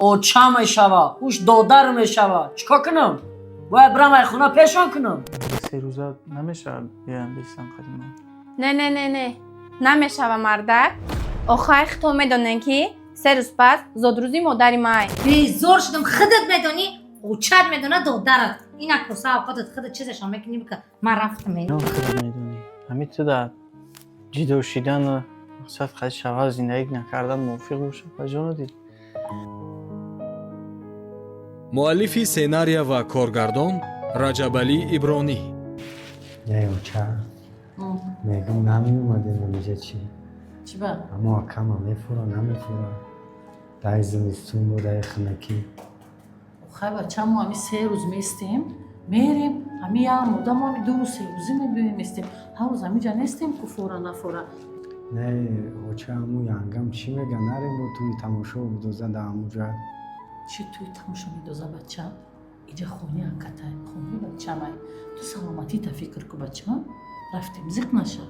Оча мешава, уш додар мешава. Чикор кунам? Бояд бирам ай хона пешон кунам. 3 рӯза намешавад, биёям бистам қадима? Не, не, не, не, намешава, мардак. Охай, хито медонем, ки 3 рӯз пас зодрӯзи модари май. Безор шудам. Худат медонӣ, очат медона, додарат. Ина коса авқотат, худат чизашон мекунӣ, бика. Ман рафтам. Ино худат медонӣ, ҳамин ту дар ҷидо шидану мақсад қади шавҳар зиндагӣ накардан мувофиқ бошад ба ҷону дил. Муаллифи сценария ва коргардон Раҷабалӣ Ибронӣ. Не, оча, мегум, намеомадем амиҷа чӣ? Чӣ ба? Аммо акама мефура, намефура, дай зимистон бу, дай хунакӣ. Хай, бача, мо ҳами 3 рӯз местем, мерем. Ҳами як мудда мо ҳами 2 рӯз, 3 рӯзӣ мебиёем, местем. Ҳар рӯз ҳамиҷа нестем ку, фора нафора. Не, оча, аму янгам чӣ мега, нарем, бо туи тамошо будоза да амуҷа. Чӣ туи тамошо медоза, бача? Иҷа хони акатай, хони бачамай. Ту саломатита фикр ку, бача. Рафтем, зиқ наша.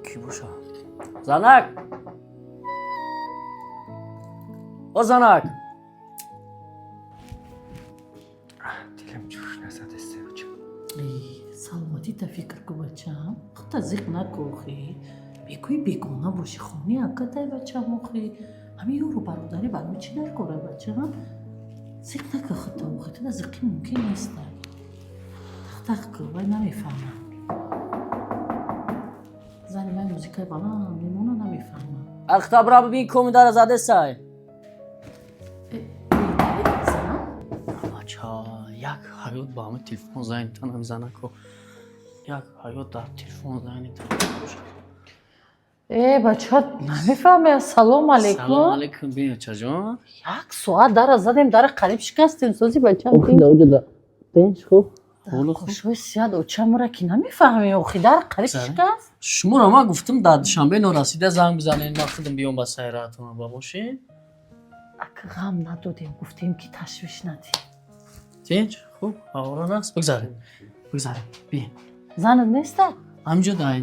Кӣ боша? Занак, о занак! Дилам ҷӯш назадесте, оча. Саломатита фикр ку, бача. Хута зиқ наку, охи. Бекӯи бегона бошӣ, хони акатай, бачам, охи. Ҳами ёру бародарӣ барои чӣ дар кора, бача? Зиқ нака хута, охи. Туда зиқӣ мумкин неста. Тахтах ку, вай намефаҳмам. Зани ман музикаи баланд мемона, намефаҳмам. Ахта, бира бибин, коми дара задесай. Зан? Бача, як ҳаёт ба ҳама телефон занитанам, занако. Як ҳаёт дар телефон занитан. Э, бача, намефаҳме. Ассалому алайкум. Салом алейкум, бин, очаҷон. Як соат дара задем, дара қариб шикастем. Сози, бачам? Хуб. Қошҳои сияд очамра ки намефаҳме, охи, дар қариб Зара. шикаст. Шуморо ман гуфтам, дар Душанбе норасида занг бизанед, ман худам биём ба сайратон ба мошин. Ака, ғам надодем, гуфтем, ки ташвиш надем. Тинч, хуб, ҳавора наст, бигзарем, бигзарем, биен. Занат неста? Ҳаминҷо дай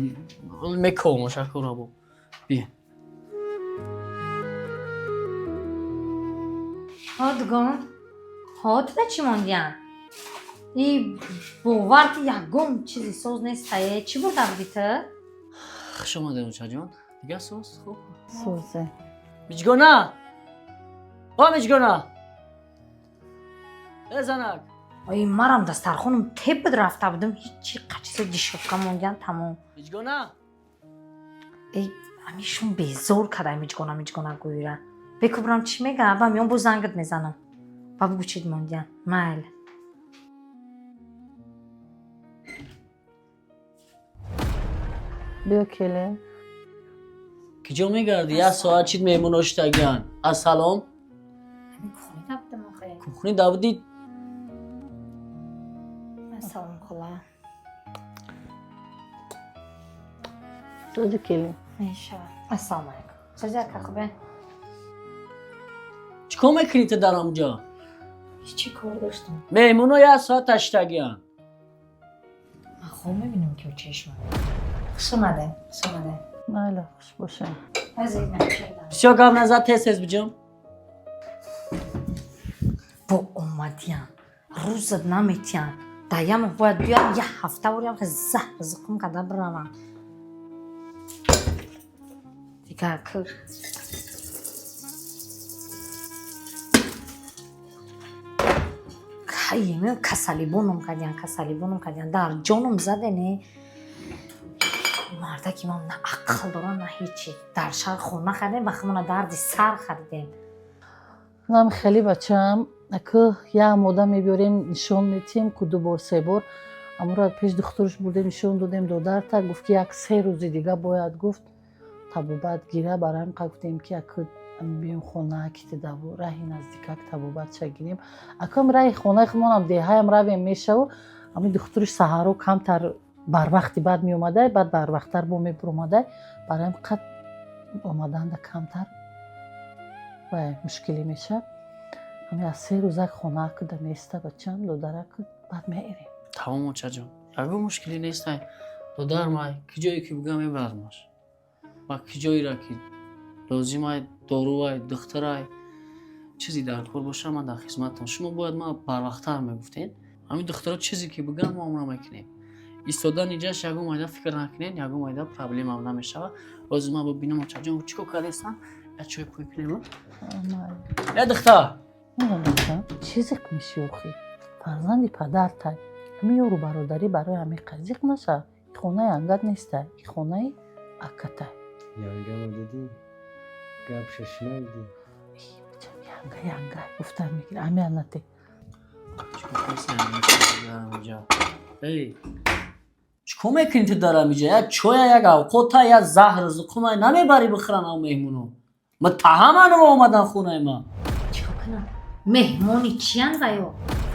мекомош акора бо, биен. Ҳо, дугон, ҳо, туда чӣ мондиян? И бовар ки ягон чизи соз нестае. Чӣ бурда будӣ ту? Хуш омадем, очаҷон, дига соз, хуб. Созе. Миҷгона, о Миҷгона, э занак! Ой, марам дастархонам теб буд, рафта будам, ҳичи қачиса дишока мондиян, тамом. Миҷгона! Эй, ҳамишун безор када, миҷгона, миҷгона гӯира. Беку, бурам, чӣ мега, ба миён бо зангат мезанам, ба бугу чид мондиян. Майли. Биё, келе. Киҷо мегардӣ? Як соат чид, меҳмоно шитагиян. Ассалом. Ҳамин кухни набудам, охе. Кухни давдӣ. Ассалом, хола. Сози, келе. Мешава. Ассалому алайкум. Сози, ака, хубе? Чӣ кор мекунӣ ту дар онҷо? Чӣ кор доштам? Меҳмоно як соат таштагиян. Ман хоб мебинам, ки чешма. Хуш омаде, хуш омаде. Майла, хуш бошем. Бисёр гап назад, тез тез биҷам. Бо омадиян, рӯзат наметиян. Дар як моҳ бояд биёям, як ҳафта борям, заҳр зиқум карда биравам. Дигар касалибоном кардиян, касалибоном кардиян, дар ҷоном задене. Мардаки ман на ақл дорам, на ҳечи. Дар шаҳр хона харидем, ба худмона дарди сар харидем. Нам хеле, бачаам, аку як мода мебиёрем, нишон метиҳем ку, ду бор, се бор амуро пеш духтурш бурдем, нишон додем. Додарта гуфт, ки як 3 рӯзи дига бояд, гуфт, табобат гира. Барои ҳам гуфтем, ки аку биём хона, ки тидаву раҳи наздикак табобатша гирем. Акам раҳи хонаи худмонам, деҳаям равем, мешаву. Ами духтуриш саҳаро камтар барвақти баъд меомадай, баъд барвақттар бо мебуромадай. Барои ҳам қад омаданда камтар вай мушкилӣ мешавад. Ами аз 3 рӯзак хона куда места, бачам, додарак, баъд меирем. Тамом, очаҷон, ягон мушкилӣ нестай. Додар май ки ҷое ки бугам, мебармаш. Ба киҷоира ки лозимай, дорувай, духтарай, чизе дар кор боша, ман дар хизматам. Шумо бояд ман барвақттар мегуфтед. Ҳамин духтаро чизе ки бигӯянд, мо амра мекунем. Истодан иҷаш ягон майда фикр накунед, ягон майда проблемам намешавад. Ҳозир ман бибинам, очаҷон чӣ кор кардастам, як чой пой кунем. Я духтар. Чӣ зиқ мешӣ охи? Фарзанди падартай. Ҳамин ёру бародарӣ барои ҳамин зиқ наша. Хонаи ангат нестай, хонаи акатай. Янгама дидӣ? Гапша шунавидӣ? Янга, янга гуфтан мегир, амият нате. Эй, чикор мекунӣ ту дар амиҷа? Як чоя, як авқота, як заҳр зуқумай намебарӣ бихӯран ав меҳмоно? Муттаҳаман омадан хонаи ман. Чикор кунам? Меҳмони чиян ваё?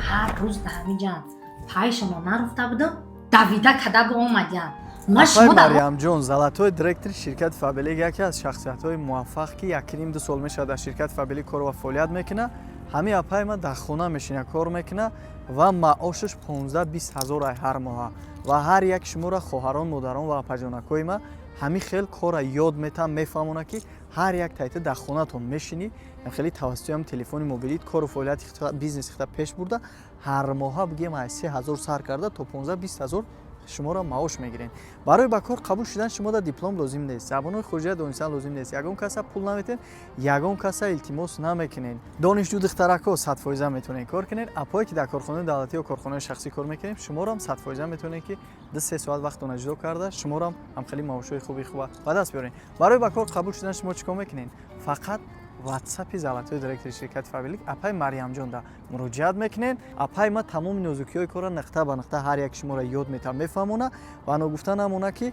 Ҳар рӯз дар ҳамиҷаанд. Пай шумо нарафта будам, давида када бо омадян. Ма шумо дар Марьямҷон, золотой директори ширкати Фабелик, яке аз шахсиятҳои муваффақ, ки 1,5-2 сол мешавад дар ширкати Фабелик кор ва фаъолият мекунад. Ҳамин апай ма дар хона мешина, кор мекунад ва маошаш 15-20 ҳазор ай ҳар моҳа. Ва ҳар як шуморо, хоҳарон, модарон ва апаҷонакҳои ма, ҳамин хел корра ёд метам, мефаҳмонад, ки ҳар як тайта дар хонатон мешинӣ, хеле тавассути ҳам телефони мобилит кору фаъолияти бизнеси хита пеш бурда, ҳар моҳа бигем аз 3 ҳазор сар карда то 15-20 ҳазор шуморо маош мегиред. Барои ба кор қабул шудан шумо да диплом лозим нест, забонҳои хориҷия донистан лозим нест, ягон каса пул наметен, ягон каса илтимос намекунед. Донишҷӯ духтаракҳо 100% метавонед кор кунед. Апое ки дар корхонаи давлатӣ ё корхонаи шахсӣ кор мекунем, шуморам 100% метавонед, ки 2-3 соат вақтона ҷудо карда, шуморам ҳам хеле маошҳои хуби хуба ба даст биёред. Барои ба кор қабул шудан шумо чӣ кор мекунед? Фақат ватсапи золотой директори ширкати Фабелик апай Марьямҷон да муроҷиат мекунед. Апай ма тамоми нозукиҳои корро нуқта ба нуқта ҳар як шуморо ёд метавон, мефаҳмона. Ва ногуфта намона, ки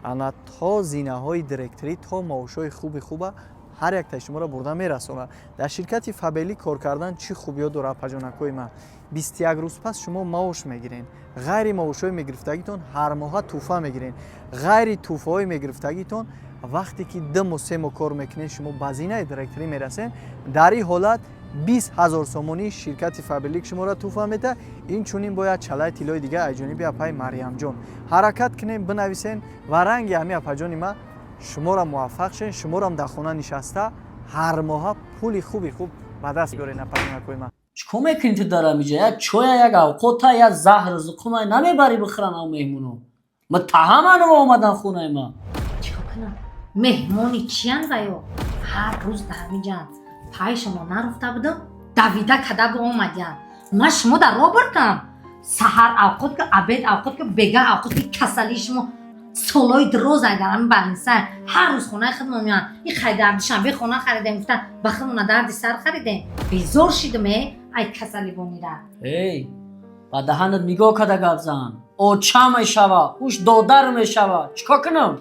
ана то зинаҳои директорӣ, то маошҳои хуби хуба ҳар яктаи шуморо бурда мерасонад. Дар ширкати Фабелик кор кардан чӣ хубиё дорад, апаҷонакҳои ман? 21 рӯз пас шумо маош мегиред. Ғайри маошҳои мегирифтагитон ҳар моҳа тӯҳфа мегиред. Ғайри тӯҳфаҳои мегирифтагитон, вақте ки 2 моҳ, 3 моҳ кор мекунед, шумо ба зинаи директорӣ мерасед. Дар ин ҳолат 20 000 сомонии ширкати Фаберлик шуморо тӯҳфа медиҳад. Инчунин бояд чалаи тиллои дигар аз ҷониби апаи Марьямҷон. Ҳаракат кунем, бинависен ва ранги ҳамин апаҷони ма шуморо муваффақ шен, шуморам дар хона нишаста ҳар моҳа пули хуби хуб ба даст биёрен, апаҷонакҳои ман. Чикор мекунӣ ту дар амиҷа? Як чоя, як авқота, як заҳр зуқумай намебарӣ бихӯран ав меҳмоно? Муттаҳаман омадан хонаи ман. Чикор кунам? Меҳмони чиян ваё? Ҳар рӯз дар ҳамиҷаанд. Пай шумо нарафта будам, давида када бо омадян. Ма шумо дар ро бурдам. Саҳар авқот ки, обед авқот ки, бега авқот ки, касалии шумо солҳои дроз ай дар ҳамин больница. Ҳар рӯз хонаи худмон меоянд. И хай дар Душанбе хона харидем, гуфтан, ба худмона дарди сар харидем. Безор шидам э ай касали бонира. Эй, ба даҳанат нигоҳ карда гап зан. Оча мешава, уш додар мешава. Чикор кунам?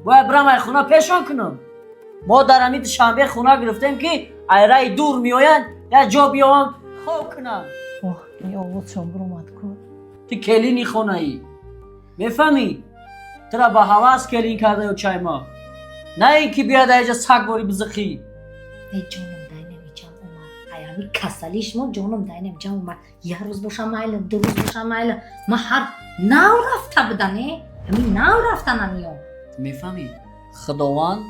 Бояд бирам ай хона пешон кунам. Мо дар ҳамин Душанбе хона гирифтем, ки ай раи дур меоянд, як ҷо биёвам, хоб кунам. Оҳ, ин овозшон биромад ку. Ту келини хонаӣ, мефаҳмӣ? Тура ба ҳавас келин карда ё чайма, на ин ки биёяд аиҷа сагбори бизиқӣ. Эй, ҷоном дайнамиҷам омад. Ай ҳамин касалии шумо ҷоном дайнамиҷам омад. Як рӯз боша майли, 2 рӯз боша майли. Ма ҳар нав рафта будан э. Ҳамин нав рафтанам ё. Мефаҳмӣ, Худованд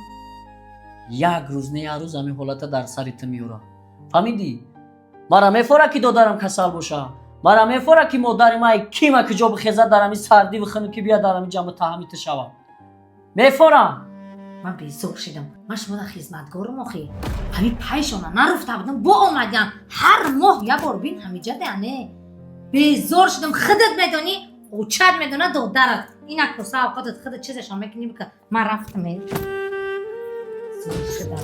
як рӯз не, як рӯз ҳамин ҳолата дар сари ту меёрад, фаҳмидӣ? Мара мефора, ки додарам касал боша, мара мефора, ки модари ман кима куҷо бихезад, дар ҳамин сардӣ бихунӣ, ки биёяд дар ҳамин ҷамъ таҳами ту шавад, мефорам. Ман безор шидам. Ман шумо дар хизматгорам охи. Ҳамин пайшона нарафта будам, бо омадям. Ҳар моҳ як бор бин ҳамиҷа дане. Безор шидам. Худат медонӣ, очат медона, додарат. Инак коса авқотат худат чизашон мекунӣ, бика. Ман рафтам э. Зор шидам.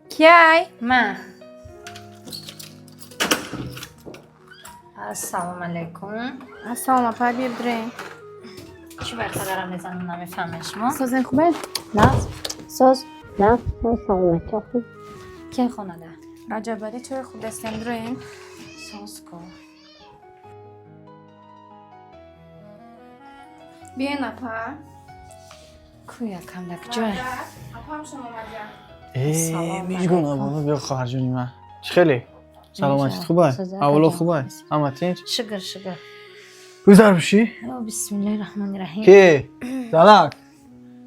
Кияй? Ман. Ассалому алайкум. Ассалом, апа, бирдирем. Чӣ вақт дарам мезанам, намефаҳмед шумо? Созен, хубе? Нағз. Соз. Нағз. Саломатӣ, хуб. Кия хонада? Раҷабалӣ, чой хуб дастем, дуроем. Соз ку. Биёен, апа. Ку якам дар куҷое? Апам шумо омадиям. Салом Мижгон алайкум. абоно биё, хоҳарҷони ман. Чӣ хеле? Саломатит хубай? Саза, Аввало акаҷон. хубай? Ҳама тинч? Шукр, шукр. Гузар бишӣ? О, бисмиллаҳи раҳмони раҳим. Ки? Занак.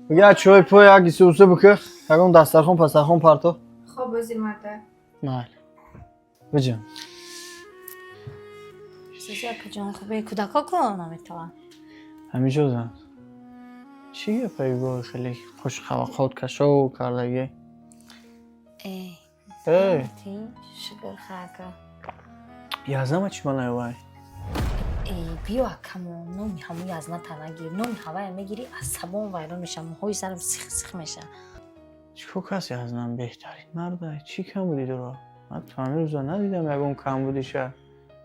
Бигя чой пой як гиси уса бикӣ. Ягон дастархон пастархон парто. Хоб, озир марда. Майли. Биҷан. Сази, акаҷон, хубе? Кӯдако ку наметавон. Ҳамиҷо зан. Чӣ гапаи гоҳи хеле хушқавақот кашов кардагӣ? Э, Эй, тинч, шукр, хака. Язнама чӣ ма наёвай? Э, биё, акамо, номи ҳаму язната нагир. Номи ҳавая мегирӣ, асабон вайрон меша, мӯҳои сарам сих сих меша. Чӣ кас язнам беҳтарин марда. Чӣ кам буди дуро? Ман то ҳамин рӯза надидам ягон камбудиша.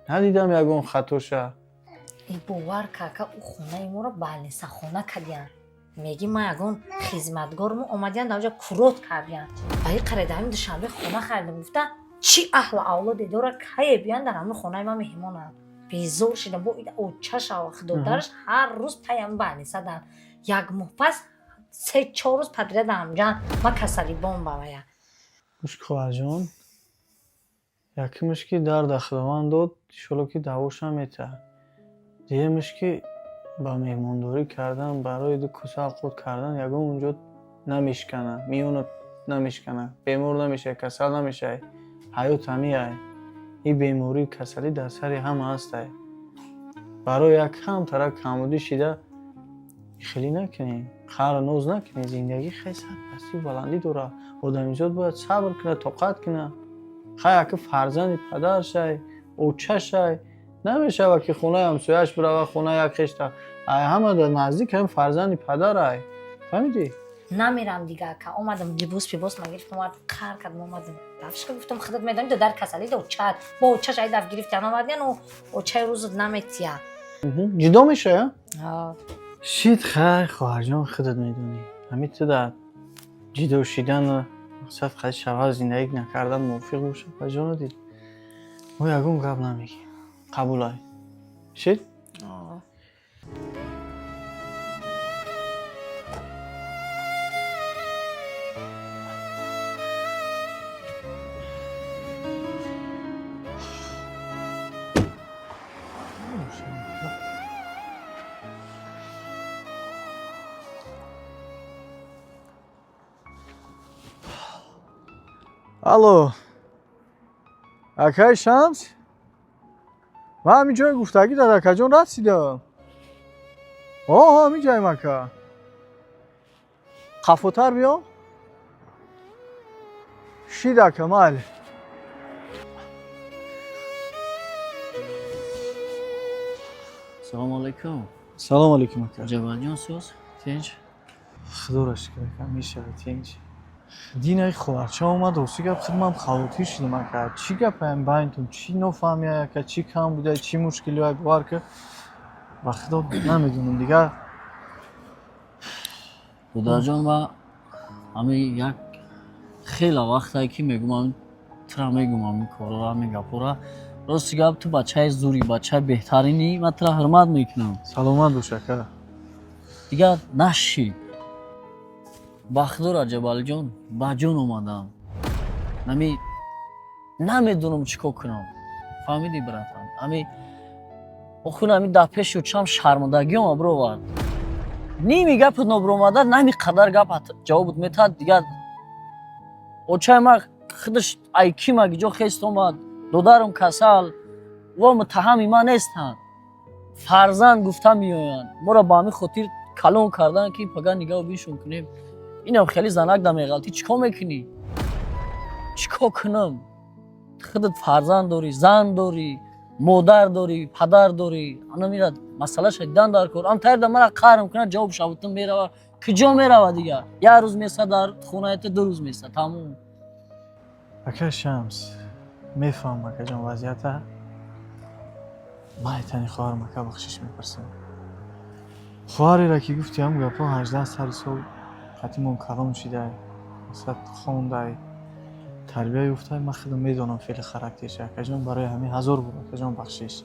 Надидам ягон хатоша. Э, бовар ка, ака, ӯ хонаи моро балнисахона кардиян. Мегӣ ман ягон хизматгормо омадиян, дар оҷа курот кардиян. Ба и қареда ҳамин Душанбе хона харидам, гуфта чӣ аҳлу авлоде дора, кае биёян дар ҳамин хонаи ман меҳмонанд. Безор шидам бо ида очаша додараш ҳар рӯз паям балнисадан. Як моҳ пас 3-4 рӯз подряд ҳамҷан ман касалибон бавая. Гӯш, хоҳарҷон, якумаш ки дарда Худованд дод, иншолло ки давошам метаҳад. Дуюмаш ки ба меҳмондорӣ кардан, барои ду куса қут кардан ягон унҷо намешканад, миёнат намешканад, бемор намешавӣ, касал намешавӣ. Ҳаёт ҳамиай. Ин беморию касалӣ дар сари ҳама ҳастай. Барои як камтара камбудӣ шида хелӣ накунӣ, қаҳру ноз накунӣ. Зиндагӣ хеле сатҳ пастию баландӣ дорад. Одамизод бояд сабр кунад, тоқат кунад. Хай, ака, фарзанди падаршай, очашай, намешавад ки хонаи ҳамсояаш бирава, хонаи як хешта. Ай ҳама дар наздик ҳам фарзанди падарай. Фаҳмидӣ? Намерам дига, ака. Омадам, либос пибос ма гирифтам, омадам, қаҳр кардам, омадам. Дафшка гуфтам, худат медонӣ, дар касалӣ да очат бо очаш ай даф гирифтиан овардиан, очаи рӯзат наметия. Ҷудо мешавӣ? Шид, хай, хоҳарҷон, худат медонӣ. Ҳамин ту дар ҷудо шидану мақсад қади шавҳар зиндагӣ накардан мувофиқ бошад, ба ҷону дил. Мо ягон гап намегем. Қабулай. Шид? Алло, акаи Шамс, ман ҳамин ҷои гуфтагӣ дар акаҷон расидам. О, ҳамин ҷаем, ака. Қафотар биём? Шид, ака, майли. Салому алайкум. Салому алайкум, ака. Ҷабалҷон, соз, тинч? Худоро шукр, ака, мешавад, тинч. Динаи хоҳарча омад, рости гап, худмам хавотир шудам, ака. Чӣ гапаям байнтон, чӣ нофаҳмия, ака, чӣ кам буда, чӣ мушкилиҳое, бовар ки ба худо намедонам дигар. Додарҷон, ма ҳамин як хеле вақтае ки мегум, ҳамин тура мегум, ҳамин корора, ҳамин гапора. Рости гап, ту бачаи зури, бачаи беҳтаринӣ, ман тура ҳурмат мекунам. Саломат бош, ака. Дигар нашид. Ба худо, Раҷабалиҷон, ба ҷон омадам. Ами намедонам чӣ кор кунам. Фаҳмидӣ, братан? Ами охир ами дар пеши очам шармандагиам абровард. Ними гапат нобиромада, нами қадар гап ҷавобут метаҳад. Дигар очаи ма худаш ай кима гиҷо хест омад, додарам касал, во муттаҳами ман нестанд. Фарзанд гуфта меоянд. Моро ба ҳамин хотир калон кардан, ки пага нигаҳу биншон кунем. Инам хеле занак да меғалтӣ, чӣ кор мекунӣ? Чӣ кор кунам? Худат фарзанд дорӣ, зан дорӣ, модар дорӣ, падар дорӣ. Ана мира масъалаша дидан дар кор. Ам таирда мара қарм кунад, ҷавоб шавутум мерава. Куҷо мерава дигар? Як рӯз меса дар хонаи ту, 2 рӯз меса, тамом. Ака Шамс, мефаҳмам, акаҷон, вазъията. Ман тани хоҳарам, ака, бахшиш мепурсам. Хоҳареро ки гуфти ҳам гапҳо, 18 сари сол қатимон калон шидай, масалан хондай, тарбия ёфтай, ман худам медонам феъли характерша, акаҷон, барои ҳамин ҳазор бор, акаҷон, бахшиш.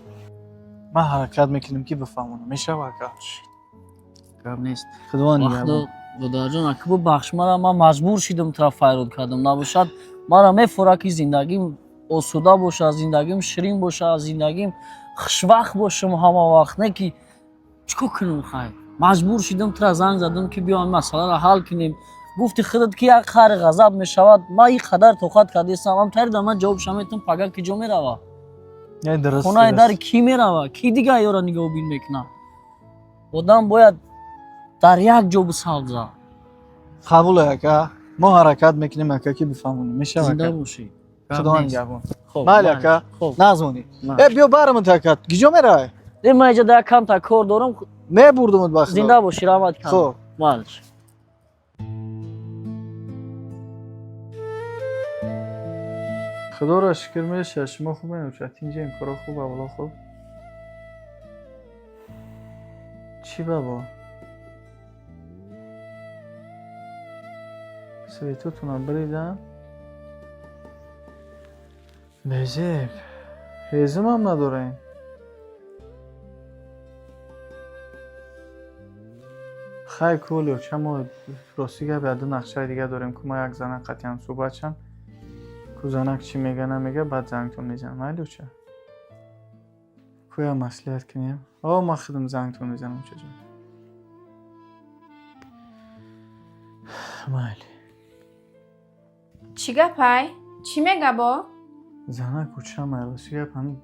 Ман ҳаракат мекунам ки бифаҳмонам. Мешава, ака? Гап нест. Худованд Вақту нигаҳбон. Додарҷон, ака, бубахш мара, ман маҷбур шидам, тура файрод кардам. Набошад, мара мефора, ки зиндагим осуда бошад, зиндагим ширин бошад, зиндагим хушвақт бошам ҳама вақт. Не ки чӣ кор кунам, хай маҷбур шидам, тура занг задам, ки биё ин масъаларо ҳал кунем. Гуфти худат, ки як хари ғазаб мешавад. Ман ин қадар тоқат кардастам, ам тарида ман ҷавобша метам. Пага ки ҷо мерава? Не, дуруст. Хонаи дари кӣ мерава? Кӣ дига ёро нигоҳубин мекунад? Одам бояд дар як ҷо бисавза. Қабуле, ака, мо ҳаракат мекунем, ака, ки бифаҳмонем, мешава. Зинда Ака. бошӣ. Худованд нигаҳбон. Хоб. Майли, ака. Хоб. Назмонӣ. Э, биё барамон, ака, киҷо меравай? Э, ман иҷа як камта кор дорам. Мебурдумут, ба Худо. Зинда бошӣ, раҳмат кам. Хоб. Малш. Худоро шукр, меша, шумо хуб мебошад? Инҷа коро хуб, авло хуб. Чӣ, бабо? Светотона биридам, безеб, ҳезумам надорем. Хай, колё, чамо, рости гап, яду нақшаи дига дорем, ку ма як занак қатъиам суҳбат шам, ку занак чӣ мега, намега, баъд зангтон мезанам. Майли, оча? Кӯя маслиҳат кунем. О, ман худам зангтон мезанам, очаҷон. Майли. Чӣ гапай? Чӣ мега бо? Занак, очама, рости гап, ҳамин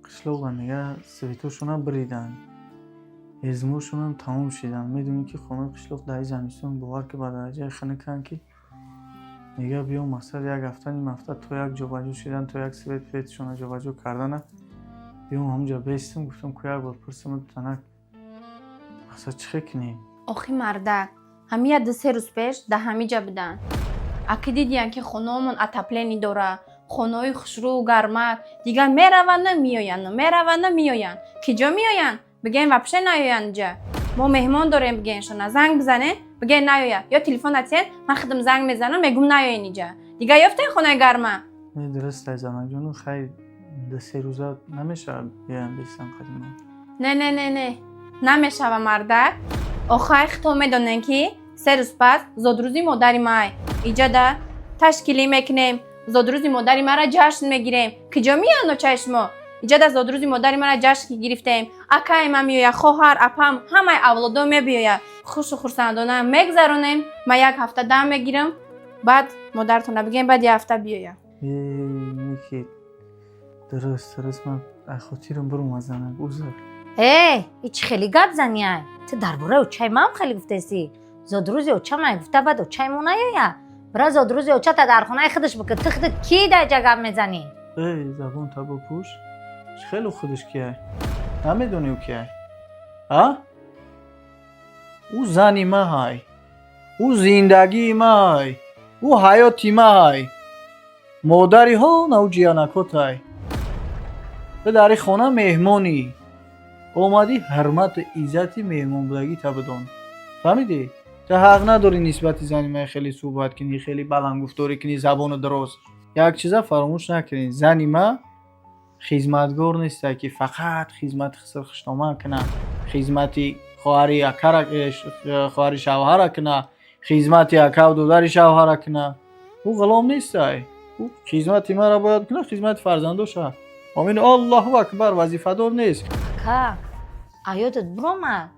қишлоқла мега, светошона бириданд, ҳезумошонам тамом шиданд. Медонӣ, ки хонаи қишлоқ дар замистон, бовар ки, ба дараҷаи хунуканд, ки мега, биё, мақсад, як ҳафта, ним ҳафта то як ҷобаҷо шидан, то як свет петшона ҷобаҷо кардана, биём ҳамунҷа бестам. Гуфтам, ку як бор пурсам, занак, мақсад, чӣ хел кунем? Охи, мардак, ҳами як ду се рӯз пеш дар ҳамиҷа буданд. Аки дидиян, ки хонаомон отопление дора, хонаҳои хушрӯ, гармак. Дигар мераванду меоянду, мераванду меоянд. Ки ҷо меоянд, бигӯем, вообще наоянд. Иҷа мо меҳмон дорем, бигӯеншона занг бизанен, бигӯен наояд, ё телефон атиен, ман худам занг мезанам, мегӯм наоен иҷа. Дигар ёфтен хонаи гарма? Не, дуруст ай, занакҷону. Хай, ду се рӯза намешавад, биёям бестам қадима? Не, не, не, не, намешава, мардак. Охай, хито медонем, ки 3 рӯз пас зодрӯзи модари май. Иҷада ташкилӣ мекунем, зодрӯзи модари мара ҷашн мегирем. Ки ҷо меянд очаи шумо? Иҷада зодрӯзи модари мара ҷашн гирифтем, акаи ман меояд, хоҳар, апам, ҳамаи авлодо мебиёяд, хушу хурсандона мегзаронем. Ман як ҳафта дам мегирам, баъд модаратона бигем, баъд як ҳафта биёяд. Неки, дуруст, дуруст, ман аз хотирам буром, занак, узр. Э, и чӣ хеле гап заниай? Ту дар бораи очаи ман хеле гуфтеси. Зодрӯзи очамай гуфта, баъд очаи мо наёя. Бира, зодрӯзи очата дар хонаи худаш бикун. Ту худат кӣ дар ҷа гап мезанӣ? Эй, забон табо пӯш! Чӣ хеле худаш кияй? Намедонӣ, ӯ кияй? А, ӯ зани маҳай, ӯ зиндагии маҳай, ӯ ҳаёти маҳай, модари ҳо нав ҷиянакотай. Ту дар ин хона меҳмонӣ омадӣ, ҳурмату иззати меҳмонбудагита бидон, фаҳмидӣ? Ту ҳақ надорӣ нисбати зани ман хеле суҳбат кунӣ, хеле баландгуфторӣ кунӣ, забону дароз. Як чиза фаромӯш накунед: зани ман хизматгор несте, ки фақат хизмати хиср-хиштоман кунад, хизмати хоҳари акара, хоҳари шавҳара кунад, хизмати акаву додари шавҳара кунад. Ӯ ғулом нестай. Ӯ хизмати маро бояд кунад, хизмати фарзандоша. Омин, Аллоҳу акбар, вазифадор нест. Ака, аёдат биромад,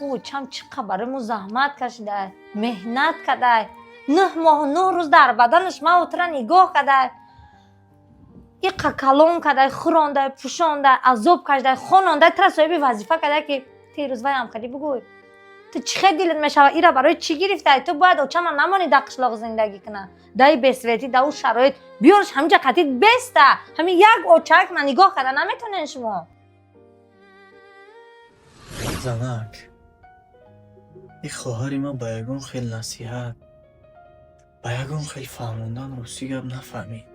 ӯ очам чӣ қа барои мо заҳмат кашидай, меҳнат кадай, 9 моҳу 9 рӯз дар баданаш ман утра нигоҳ кадай, иқа калон кадай, хӯрондай, пӯшондай, азоб кашидай, хонондай, тура соҳиби вазифа кадай, ки ту ирӯз ваям хеле бигӯй. Ту чӣ хел дилат мешава? Ира барои чӣ гирифтай? Ту бояд очама намонӣ дар қишлоқ зиндагӣ куна, даи бесветӣ, да ӯ шароит. Биёрш ҳаминҷа, қатид беста. Ҳамин як очак на нигоҳ карда наметонен шумо. Занак, ин хоҳари ман ба ягон хел насиҳат, ба ягон хел фаҳмондан, рости гап, нафаҳмид.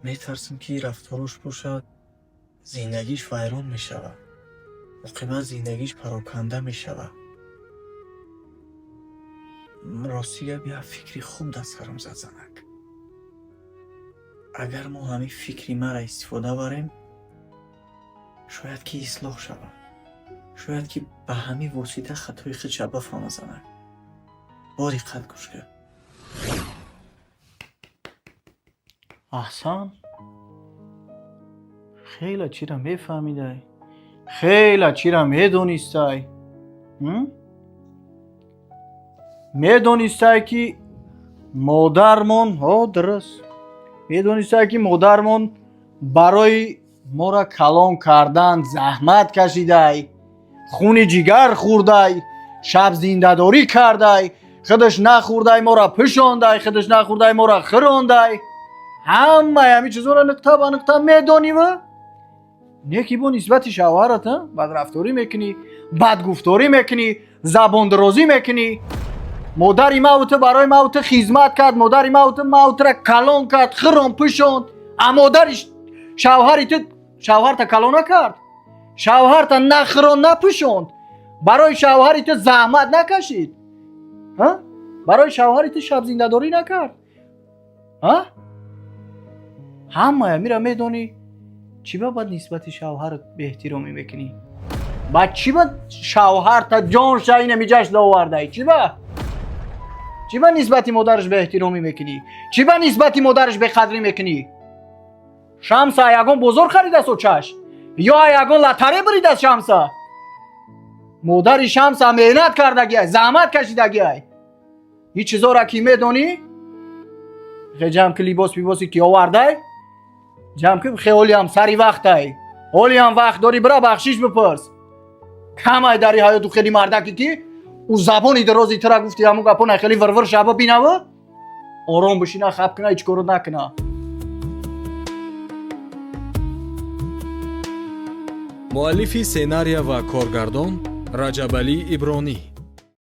Метарсам, ки рафторош бошад, зиндагиш вайрон мешавад, оқибат зиндагиш пароканда мешавад. Рости гап, як фикри хуб дар сарам зад, занак. Агар мо ҳамин фикри маро истифода барем, шояд ки ислоҳ шавад. Шояд ки ба ҳамин восита хатои худша бифаҳма занак. Бо диққат гӯш кар. Аҳсан, хеле чира мефаҳмидай, хеле чира медонистай. Медонистай, ки модармон, ҳо, дуруст, медонистай, ки модармон барои моро калон кардан заҳмат кашидай, хуни ҷигар хӯрдай, шаб зиндадорӣ кардай, худаш нахӯрдай, моро пӯшондай, худаш нахӯрдай, моро хӯрондай. Ҳамаи ҳамин чизоро нуқта ба нуқта медоним. Неки бо нисбати шавҳарат бадрафторӣ мекунӣ, бадгуфторӣ мекунӣ, забондарозӣ мекунӣ. Модари маву ту барои маву ту хизмат кард, модари маву ту маву тура калон кард, хӯрон, пӯшонд. А модари шавҳари ту шавҳарта калон накард, шавҳарта на хӯрон, на пӯшонд, барои шавҳари ту заҳмат накашид, барои шавҳари ту шабзиндадорӣ накард. Ҳамаи амира медонӣ, чӣ ба бад нисбати шавҳарат беэҳтиромӣ мекунӣ? Ба чӣ ба шавҳарта ҷонша инами ҷашн овардай? Чӣ ба, чӣ ба нисбати модараш беэҳтиромӣ мекунӣ? Чӣ ба нисбати модараш беқадрӣ мекунӣ? Шамса ягон бозор харидааст очаш ё ягон латаре буридааст Шамса? Модари Шамса меҳнат кардагиай, заҳмат кашидагиай. Ҳеҷ чизора ки медонӣ, ҷамъ ки либос пибосе ки овардай, ҷамъ ки хеолиам сари вақтай, ҳолиам вақт дорӣ, бира бахшиш бипурс. Камай дари ҳаёту хели мардаке ки ӯ забони дарози тура гуфти, ҳамун гапо на хели вирвир шаба бинава, ором бишина, хаб куна, ҳеҷ коро накуна. Муаллифи сценария ва коргардон Раҷабалӣ Ибронӣ.